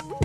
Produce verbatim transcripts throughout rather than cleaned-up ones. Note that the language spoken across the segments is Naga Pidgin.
Good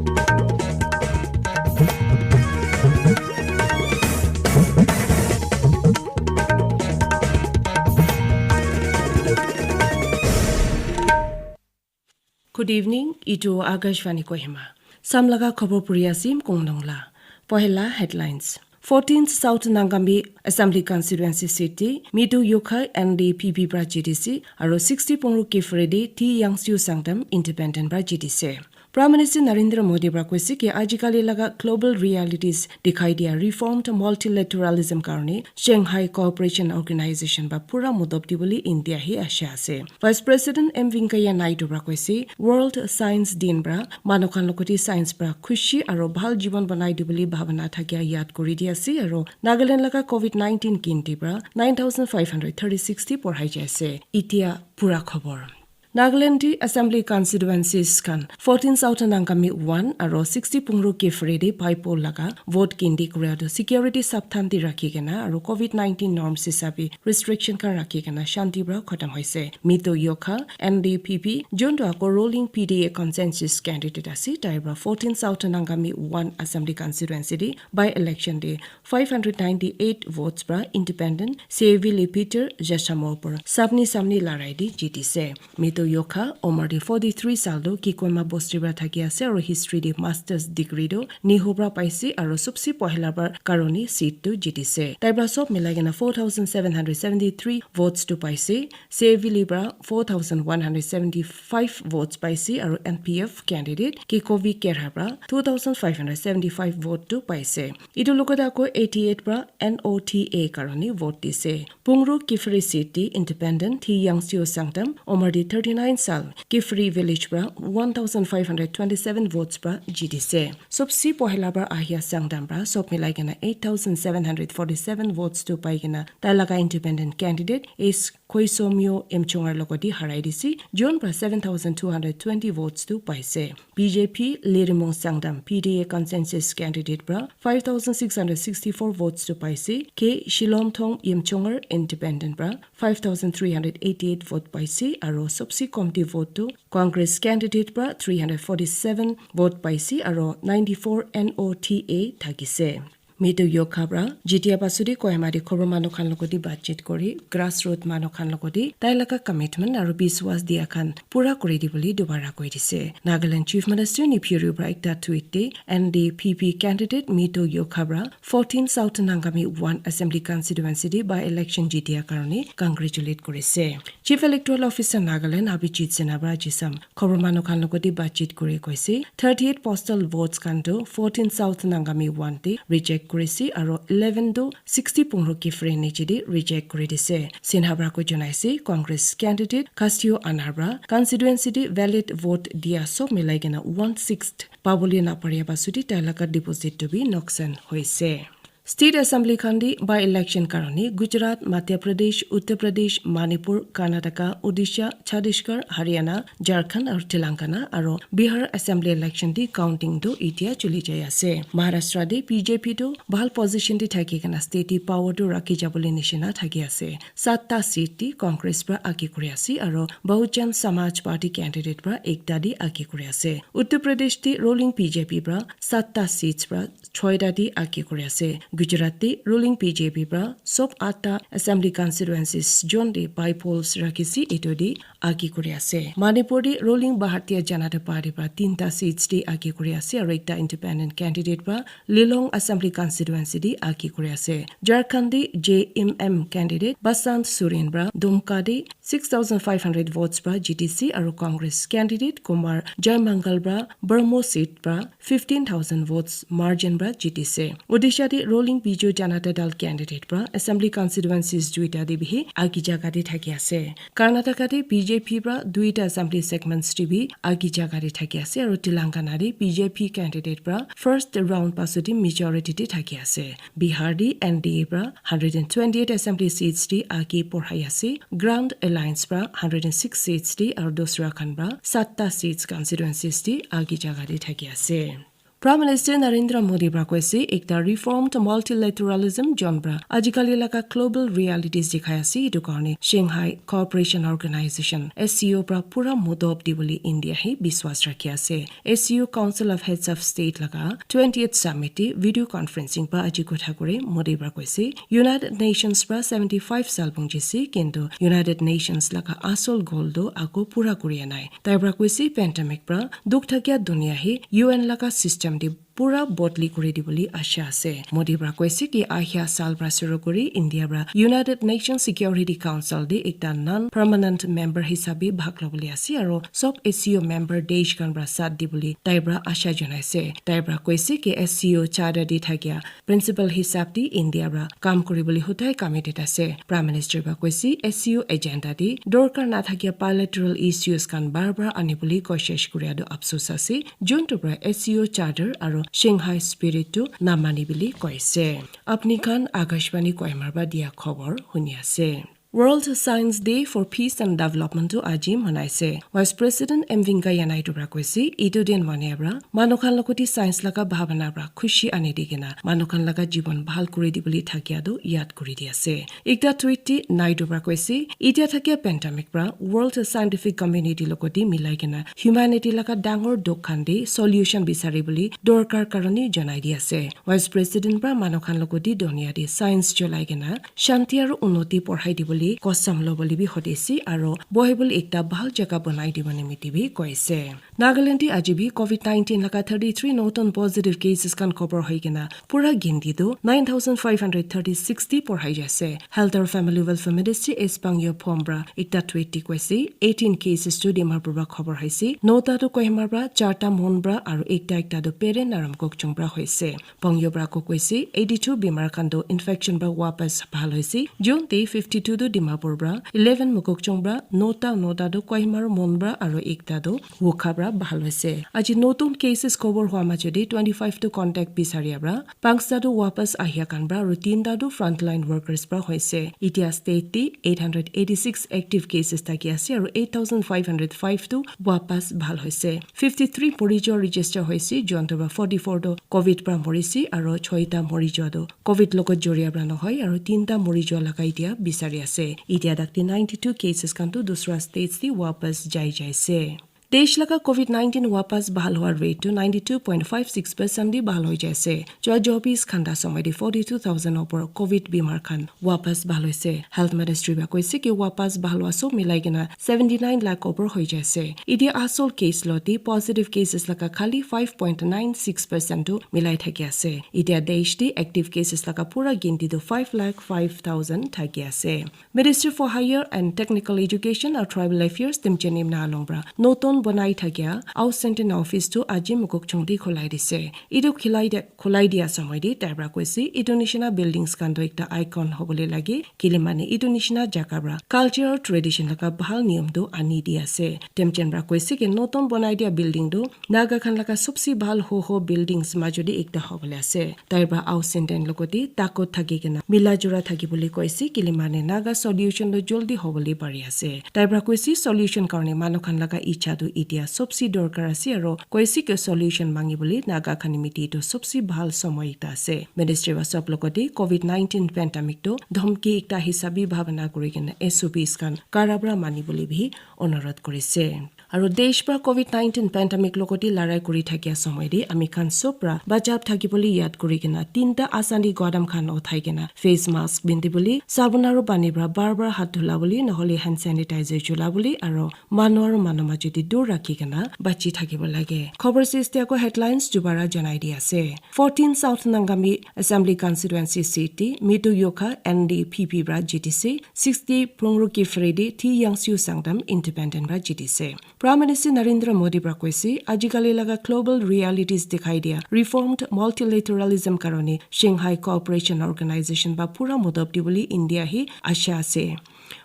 evening, itu Akashvani Kohima. Samlaga khobor puri asim kongnong la. Pohela headlines. fourteenth South Nangami Assembly Constituency seat te Mitu Yokha N D P P pra jitise, aro sixty Pungru Kifredi T Yangsiu Sangtam Independent pra jitise. Prime Minister Narendra Modi pra koise ki ajikali laga global realities dikhai dia reformed multilateralism karone Shanghai Cooperation Organization pra pura modop dibole India hi asha ase. Vice President M Venkaiah Naidu pra koise World Science Din pra manu khan logoti science pra khushi aro bhal jiban banai dibole bhabana thakia yad kuri di ase aro Nagaland laga covid nineteen ginti pra nine thousand five hundred thirty-six ti porhai jai ase. Itia pura khobor. Nagaland di Assembly Constituencies khan fourteen Southern Angami one aro sixty Pungru Kifredi Paipo laga vote ginti kuria tu security sapthan di rakhi kena aro covid nineteen norms hisabi restriction khan rakhi kena shanti pra khatam hoise. Mitu Yokha N D P P, juntu ako ruling P D A consensus candidate ase, tai pra fourteen Southern Angami one Assembly Constituency di by election di five hundred ninety-eight votes pra independent Sevili Peter Jashamor pra samni samni larai di jitise. Mitu Yokha, umar di forty-three sal tu Kikoima bosti pra thaki ase aro history di masters degree tu Niho pra paise aro subsi pohela pra karone seat tu jitise. Tai pra sob milai kena four thousand seven hundred seventy-three votes tu paise. Sevili pra four thousand one hundred seventy-five votes paise aro N P F candidate Kikovi Kerha pra two thousand five hundred seventy-five vote tu paise. Itu logote ako eighty-eight pra N O T A karone vote dise. Pungru Kifri seat di independent Thi Yangsio Sangtam, umar di thirty-nine sal, Kifri village pra one thousand five hundred twenty-seven votes pra jitise. Subsi pohela pra ahia Sangtam pra sob milai kena eight thousand seven hundred forty-seven votes tu pai kena tai laga independent candidate S Khoisomyo Emchungar logoti harai dise, jon pra seven thousand two hundred twenty votes tu paise. B J P Lirimong Sangtam P D A consensus candidate pra five thousand six hundred sixty-four votes tu paise. K Shilomthong Emchungar independent pra five thousand three hundred eighty-eight vote paise aro subsi komti vote tu Congress candidate pra three hundred forty-seven vote paise aro ninety-four N O T A thakise. Mitu Yokha pra jitia pasudi Kohima di khobor manu khan logoti batchit kuri, grassroot manu khan logoti tai laga commitment aro biswas dia khan pura kuri dibole dubara koi dise. Nagaland Chief Minister Neiphiu Rio pra ekta tweet te N D P P candidate Mitu Yokha pra fourteen South Nangami one Assembly Constituency di by election jitia karone congratulate kurise. Chief Electoral Officer Nagaland Abhijit Sinha pra jisam khobor manu khan logoti batchit kuri koise, thirty-eight postal votes khan tu fourteen South Nangami one te reject kurise aro eleven tu sixty Pungru Kifri niche te reject kuri dise. Sinha pra ko janaise, Congress candidate Kastio Anar pra constituency te valid vote dia sob milai kena one sixth pabole naparia pasudi tai laga deposit tu bi noksan hoise. State Assembly khan di by election karone Gujarat, Madhya Pradesh, Uttar Pradesh, Manipur, Karnataka, Odisha, Chhattisgarh, Haryana, Jharkhand aro Telangana aro Bihar Assembly election di counting tu itia chuli jai ase. Maharashtra di B J P tu bhal position di thaki kena state di power tu rakhi jabole nishina thaki ase. Satta seat di Congress pra age kuri ase aro Bahujan Samaj Party candidate pra ekta di age kuri ase. Uttar Pradesh di ruling B J P pra satta seats pra choita te age kuri ase. Gujarat te ruling B J P pra sob atta assembly constituencies jon te by polls rakhise, etu te age kuri ase. Manipur te ruling Bharatiya Janata Party pra tinta seats te age kuri ase aru ekta independent candidate pra Lilong assembly constituency te age kuri ase. Jharkhand te J M M candidate Basant Soren pra Dumka te six thousand five hundred votes pra jitise aru Congress candidate Kumar Jaimangal pra Brahmo seat pra fifteen thousand votes margin pra jitise. Odisha te ruling Biju Janata Dal candidate pra assembly constituencies duita te bihi agi jaga te thaki ase. Karnataka te B J P pra duita assembly segments te bi agi jaga te thaki ase aru Telangana te B J P candidate pra first round pasudi majority te thaki ase. Bihar te N D A pra hundred and twenty-eight assembly seats te agi porhai ase. Grand Alliance pra hundred and six seats te aru dusra khan pra satta seats constituencies te agi jaga te thaki ase. Prime Minister Narendra Modi pra koise, ekta reformed multilateralism jon pra ajikali laga global realities dikhai ase, etu karne Shanghai Cooperation Organization, S C O, pra pura modop dibole India he biswas rakhi ase. S C O Council of Heads of State laga twentieth summit te video conferencing pra aji kotha kuri Modi pra koise, United Nations pra seventy five sal punjise, kintu United Nations laga asol goal tu ako pura kuri nai. Tai pra koise, pandemic pra dukh thakia dunia he U N laga system te pura bodli kuri dibole asha ase. Modi pra koise ki ahia sal pra shuru kuri India pra United Nations Security Council te ekta non-permanent member hisabe bhag lobole ase aro sob S C O member desh khan pra sath dibole tai pra asha janaise. Tai pra koise ki S C O charter te thakia principle hisab te India pra kam kuribole hutai committed ase. Prime Minister pra koise S C O agenda te dorkar nathakia bilateral issues khan bar bar anibole koshish kuria tu afsus ase, juntu pra S C O charter aro Shanghai spirit tu namani bole koise. Apni khan Akashvani Kohima pra dia khobor huni ase. World Science Day for Peace and Development tu aji manaise. Vice President M Venkaiah Naidu pra koise, etu din mania pra manu khan logoti science laga bhabana pra khushi ani di kena manu khan laga jibon bhal kuri dibole thakia tu yad kuri di ase. Ekta tweet te Naidu pra koise, etia thakia pandemic pra world scientific community logoti milai kena humanity laga dangor dukh khan te solution bisari bole dorkar karone janai di ase. Vice President pra manu khan logoti dunia te science cholai kena shanti aro unnoti porhai dibole kosam lobole bi hotesi aro bohibole ekta bhal jaga banai dibo nimiti bi koise. Nagaland te aji bi covid nineteen laga thirty three notun positive cases khan khobor hoi kena pura ginti tu nine thousand five hundred thirty six te porhai jai ase. Health aro Family Welfare Ministry S Pangyo Phom pra ekta tweet te koise, eighteen cases tu Dimapur pra khobor haise, nota tu Kohima pra, charta Mon pra aro ekta ekta tu Peren aro Mokokchung pra hoise. Pangyo pra ko koise, eighty two bimar khan tu infection pra wapas bhal hoise. Jun te fifty two tu Dimapur pra, eleven Mokokchung pra, nota nota tu Kohima aro Mon pra aro ekta tu Wokha pra bhal hoise. Aji notun cases khobor hua majo te twenty five tu contact bisaria pra, panchta tu wapas ahia khan pra aro tinta tu frontline workers pra hoise. Etia state te eight hundred eighty six active cases thaki ase aro eight thousand five hundred five tu wapas bhal hoise. Fifty three morijo register hoise, jonto pra forty four tu covid pra morise aro choita morijo tu covid logot joria pra nohoi aro tinta morijo laga etia bisari ase. Etia dakti ninety two cases khan tu dusra states te wapas jai jai ase. Desh laga covid nineteen wapas bhal hua rate tu ninety two point five six percent te bhal hoi jai ase. Jua chobis ghanta somoi te forty two thousand opor covid bimar khan wapas bhal hoise. Health Ministry pra koise ki wapas bhal hua sob milai kena seventy nine lakh opor hoi jai ase. Etia asol case lo te positive cases laga khali five point nine six percent tu milai thaki ase. Etia desh te active cases laga pura ginti tu five lakh five thousand thaki ase. Ministry for Higher and Technical Education aro Tribal Affairs Temjen Imna Along pra notun banai thakia Out Senten Office tu aji Mokokchung te khulai dise. Etu khulai dia, khulai dia samoi te tai pra koise, etu nishina buildings khan tu ekta icon hobole lage, kile mane etu nishina jaga pra culture aro tradition laga bhal niyom tu ani di ase. Temjen pra koise ki notun banai dia building tu Naga khan laga sobse bhal ho ho buildings majo te ekta hobole ase. Tai pra Out Senten logote takot thaki kena mila jula thaki bole koise, kile mane Naga solution tu joldi hobole pari ase. Tai pra koise solution karne manu khan laga icha tu etia sobse dorkar ase aro koise ki solution mangi bole Naga khan nimite tu sobse bhal somoy ekta ase. Ministry wa sob logote covid nineteen pandemic tu dhomki ekta hisabe bhabana kuri kena S O Ps khan kara pra mani bole bi onurodh kurise. Aro desh pra covid nineteen pandemic logote larai kuri thakia somoy te ami khan sob pra bachap thaki bole yad kuri kena tinta asani godam khan uthai kena face mask bindi bole, sabun aro pani pra bar bar hath dhula bole, nohole hand sanitizer chula bole, aro manu aro manu majo te dur rakhi kena bachi thakibo lage. Khobor sis te ako headlines dubara janai di ase. Fourteen South Nangami Assembly Constituency seat te Mitu Yokha N D P P pra jitise, sixty Phungru Kiphire te T Yangsiu Sangtam independent pra jitise. Prime Minister Narendra Modi pra koise, ajikali laga global realities dikhai dia reformed multilateralism karone Shanghai Cooperation Organization pra pura modop dibole India hi asha ase.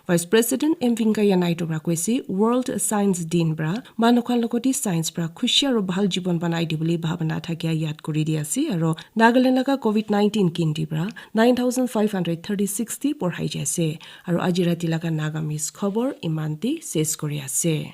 Vice President M Venkaiah Naidu pra koise, World Science Din pra manu khan logote science pra khushi aro bhal jibon banai dibole bhabana thakia yad kuri di ase aro Nagaland laga covid nineteen ginti pra nine thousand five hundred thirty six te porhai jai ase. Aro aji rati laga Nagamese khobor iman te ses kuri ase.